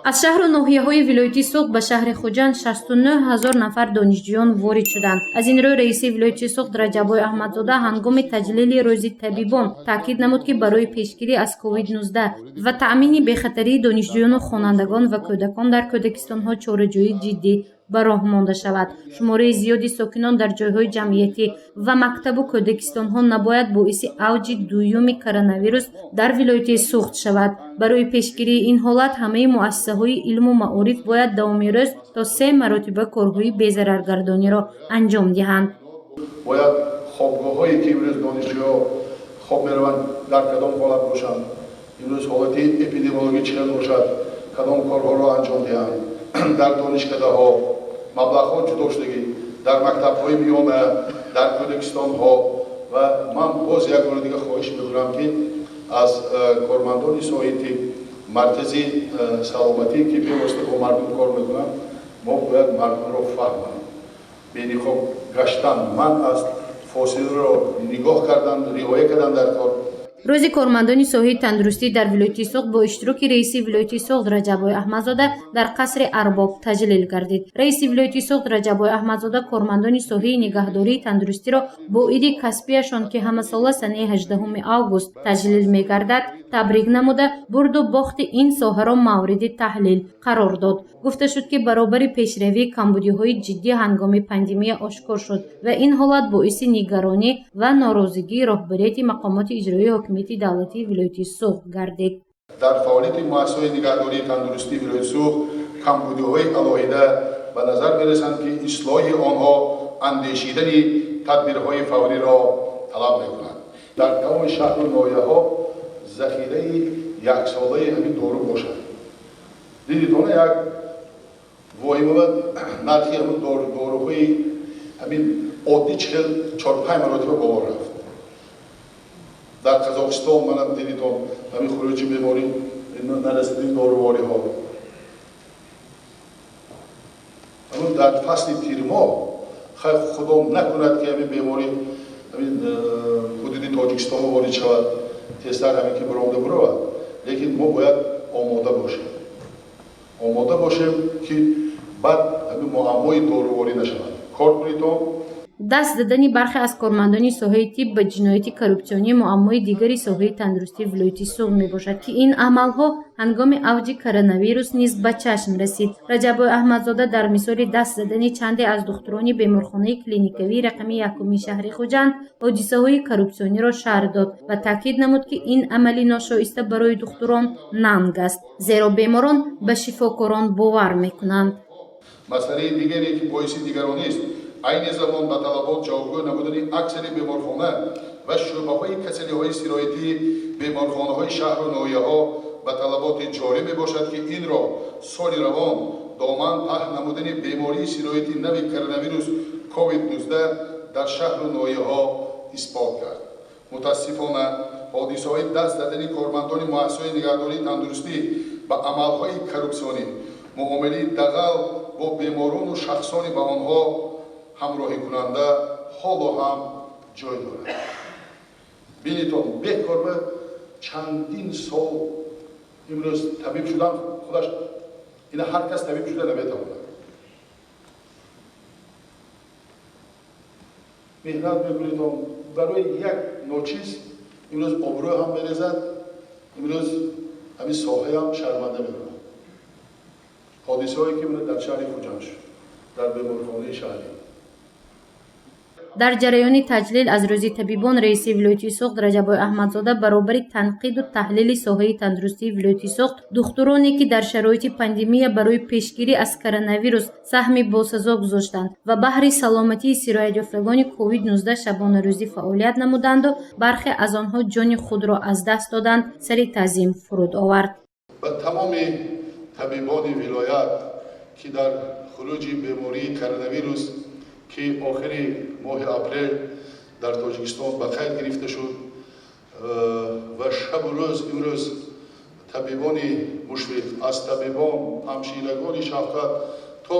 Аз шаҳру ноҳияҳои вилояти Суғд ба шаҳри Хуҷанд 69 ҳазор нафар донишҷӯён ворид шуданд. Аз ин рӯ раиси вилояти Суғд Раҷаббой Аҳмадзода ҳангоми таҷлили Рӯзи табибон таъкид намуд, ки барои пешгирӣ аз COVID-19 ва таъмини бехатарии донишҷӯёну хонандагон ва кӯдакон дар кӯдакистонҳо чораҷӯии ҷиддӣ ба роҳ монда шавад. Шумораи зиёди сокинон дар ҷойҳои ҷамъиятӣ ва мактабу кӯдакистонҳо набояд боиси авҷи дуюми коронавирус дар вилояти Суғд шавад. Барои пешгирии ин ҳолат ҳамаи муассисаҳои илму маориф бояд давоми рӯз то се маротиба корҳои безараргардониро анҷом диҳанд. Бояд хобгоҳҳое, ки имрӯз донишҷӯҳо хоб мераванд, дар кадом ҳолат бошанд, имрӯз ҳолати эпидемиологӣ чӣ хел бошад, кадом корҳоро анҷом диҳанд. Дар донишкадаҳо маблағҳо ҷудо шудагӣ, дар мактабҳои миёна, дар кӯдакистонҳо. Ва ман боз як бори дига хоҳиш мекунам, ки аз кормандони соҳаи тиб, маркази саломатӣ, ки бевосита бо мардум кор мекунанд, мо бояд мардумро фаҳмонем. Бениқоб гаштан манъ аст, фосиларо нигоҳ кардан, риоя кардан дар кор. Рӯзи кормандони соҳаи тандурустӣ дар вилояти Суғд бо иштироки раиси вилояти Суғд Раҷаббой Аҳмадзода дар қасри Арбоб таҷлил гардид. Раиси вилояти Суғд Раҷаббой Аҳмадзода кормандони соҳаи нигаҳдории тандурустиро бо иди касбияшон, ки ҳамасола санаи 18 август таҷлил мегардад, табрик намуда, бурду бохти ин соҳаро мавриди таҳлил қарор дод. Гуфта шуд, ки баробари пешравӣ камбудиҳои ҷиддӣ ҳангоми пандемия ошкор шуд ва ин ҳолат боиси нигаронӣ ва норозигии роҳбарияти мақомоти иҷроии ҳокимияти давлатии вилояти Суғд гардид. Дар фаъолияти муассисаҳои нигаҳдории тандурустии вилояти Суғд камбудиҳои алоҳида ба назар мерасанд, ки ислоҳи онҳо андешидани тадбирҳои фавриро талаб мекунад. Дар тамоми шаҳру ноҳияҳо захираи яксолаи ҳамин дору бошад. Дидитона, як воҳима, нархи ҳамин доруҳои ҳамин оддӣ чӣ хел 4-5 маротиба боло рафт. Дар Қазоқистон мана дидитон, ҳамин хуруҷи беморӣ, нарасидани дорувориҳо. Ҳамин дар фасли тирмоҳ, хай, Худо накунад, ки ҳамин беморӣ ҳамин ҳудуди Тоҷикистон ворид шавад, тезтар ҳамин ки биромада биравад, лекин мо бояд омода бошем, омода бошем, ки баъд ҳамин муаммои доруворӣ нашавад. Кор кунитон. Даст задани бархе аз кормандони соҳаи тиб ба ҷинояти коррупсионӣ муаммои дигари соҳаи тандурустии вилояти Суғд мебошад, ки ин амалҳо ҳангоми авҷи коронавирус низ ба чашм расид. Раҷаббой Аҳмадзода дар мисоли даст задани чанде аз духтурони беморхонаи клиникавии рақами якуми шаҳри Хуҷанд ҳодисаҳои коррупсиониро шарҳ дод ва таъкид намуд, ки ин амали ношоиста барои духтурон нанг аст, зеро беморон ба шифокорон бовар мекунанд. Масъалаи дигаре, ки боиси нигаронист, айни замон ба талабот ҷавобгӯ набудани аксари беморхона ва шӯъбаҳои касалиҳои сироятии беморхонаҳои шаҳру ноҳияҳо ба талаботи ҷорӣ мебошад, ки инро соли равон доман паҳн намудани бемории сирояти нави коронавирус COVID-19 дар шаҳру ноҳияҳо исбот кард. Мутаассифона, ҳодисаҳои даст задани кормандони муассисаҳои нигаҳдории тандурустӣ ба амалҳои коррупсионӣ, муомилаи дағал бо беморону шахсони ба онҳо ҳамроҳикунанда ҳоло ҳам ҷой дорад. Бинитон, бекорба чандин сол имрӯз табиб шудан худаш ина ҳар кас табиб шуда наметавонад. Меҳнат мекунедон барои як ночиз, имрӯз обрӯ ҳам мерезад, имрӯз ҳамин соҳаам шарманда мекунад. Ҳодисаҳое, ки дар шаҳри Хуҷанд шуд, дар беморхонаи шаҳрӣ. Дар ҷараёни таҷлил аз Рӯзи табибон раиси вилояти Суғд Раҷаббой Аҳмадзода баробари танқиду таҳлили соҳаи тандурустии вилояти Суғд духтуроне, ки дар шароити пандемия барои пешгирӣ аз коронавирус саҳми босазо гузоштанд ва баҳри саломатии сироятёфтагони COVID-19 шабонарӯзӣ фаъолият намуданду бархе аз онҳо ҷони худро аз даст доданд, сари таъзим фуруд овард. Ба тамоми табибони вилоят, ки дар хуруҷи бемории коронавирус, ки охири моҳи апрел дар Тоҷикистон ба қайд гирифта шуд, ва шабу рӯз имрӯз табибони мушфиқ, аз табибон, ҳамширагони шафқат то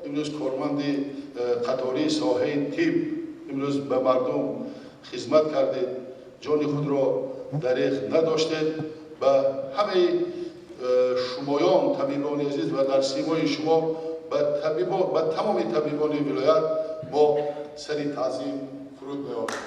имрӯз корманди қатории соҳаи тиб, имрӯз ба мардум хизмат кардед, ҷони худро дареғ надоштед, ба ҳамаи Шумоён, табибони азиз, ва дар симои шумо ба тамоми табибони вилоят мо сари таъзим фуруд меорем.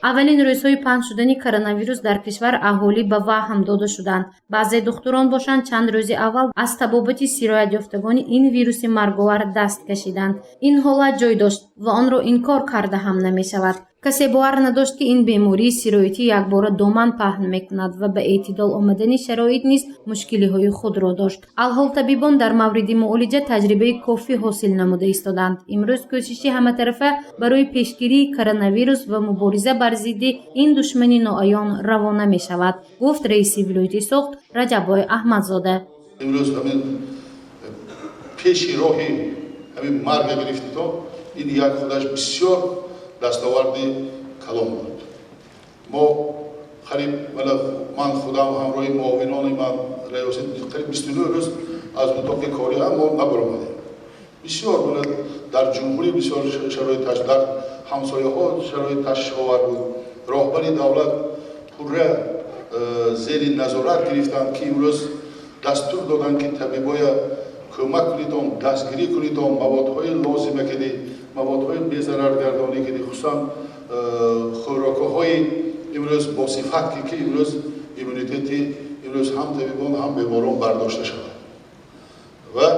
Аввалин рӯзҳои паҳн шудани коронавирус дар кишвар аҳолӣ ба ваҳм дода шуданд. Баъзе духтурон бошанд, чанд рӯзи аввал аз табобати сироятёфтагони ин вируси марговар даст кашиданд. Ин ҳолат ҷой дошт ва онро инкор карда ҳам намешавад. Касе бовар надошт, ки ин бемории сироятӣ якбора доман паҳн мекунад ва ба эътидол омадани шароит низ мушкилиҳои худро дошт. Алҳол табибон дар мавриди муолиҷа таҷрибаи кофӣ ҳосил намуда истоданд. Имрӯз кӯшиши ҳаматарафа барои пешгирии коронавирус ва мубориза бар зидди ин душмани ноаён равона мешавад, гуфт раиси вилояти Суғд Раҷаббой Аҳмадзода. Имрӯз ҳамин пеши роҳи ҳамин марга гирифтито, ин як худаш бисёр дастоварди калон буд. Мо қариб, ман худам ҳамроҳи муовинони ман, раёсат, қариб 29 рӯз аз утоқи корӣ ҳам мо набаромадем. Бисёр дар ҷумҳурӣ бисёр шароит, дар ҳамсояҳо шароит ташвишовар буд. Роҳбари давлат пурра зери назорат гирифтанд, ки имрӯз дастур доданд, ки табибоя кӯмак кунедон, дастгирӣ кунедон, маводҳои лозима киди, маводҳои безараргардонӣ киди, хусусан хӯрокҳои имрӯз босифат, ки имрӯз иммунитети имрӯз ҳам табибон, ҳам беморон бардошта шавад. Ва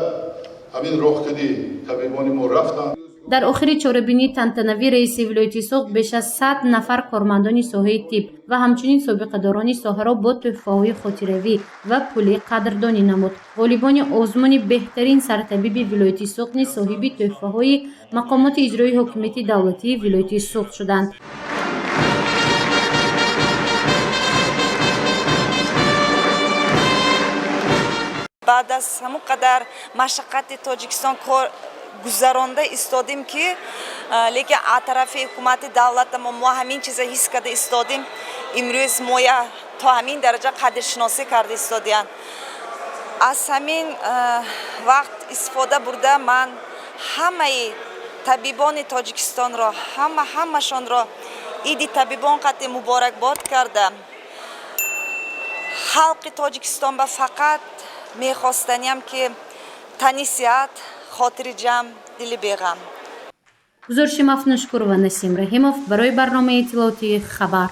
ҳамин роҳ киди табибони мо рафтанд. Дар охири чорабинии тантанавӣ раиси вилояти Суғд беш аз 100 нафар кормандони соҳаи тиб ва ҳамчунин собиқадорони соҳаро бо тӯҳфаҳои хотиравӣ ва пулӣ қадрдонӣ намуд. Ғолибони озмуни беҳтарин сартабиби вилояти Суғд низ соҳиби тӯҳфаҳои мақомоти иҷроии ҳокимияти давлатии вилояти Суғд шуданд. Баъд аз ҳамон қадар машаққати Тоҷикистон кор гузаронда истодем, ки лекин аз тарафи ҳукумати давлатамо мо ҳамин чиза ҳис карда истодем. Имрӯз моя то ҳамин дараҷа қадршиносӣ карда истодиянд. Аз ҳамин вақт истифода бурда, ман ҳамаи табибони Тоҷикистонро, ҳамашонро иди табибон қатъи муборакбод карда, халқи Тоҷикистон ба фақат мехостаниам, ки тани сиҳат, хотири ҷамъ, дили беғам. Гузориши Мафнушкур ва Насим Раҳимов барои барномаи иттилоотии «Хабар».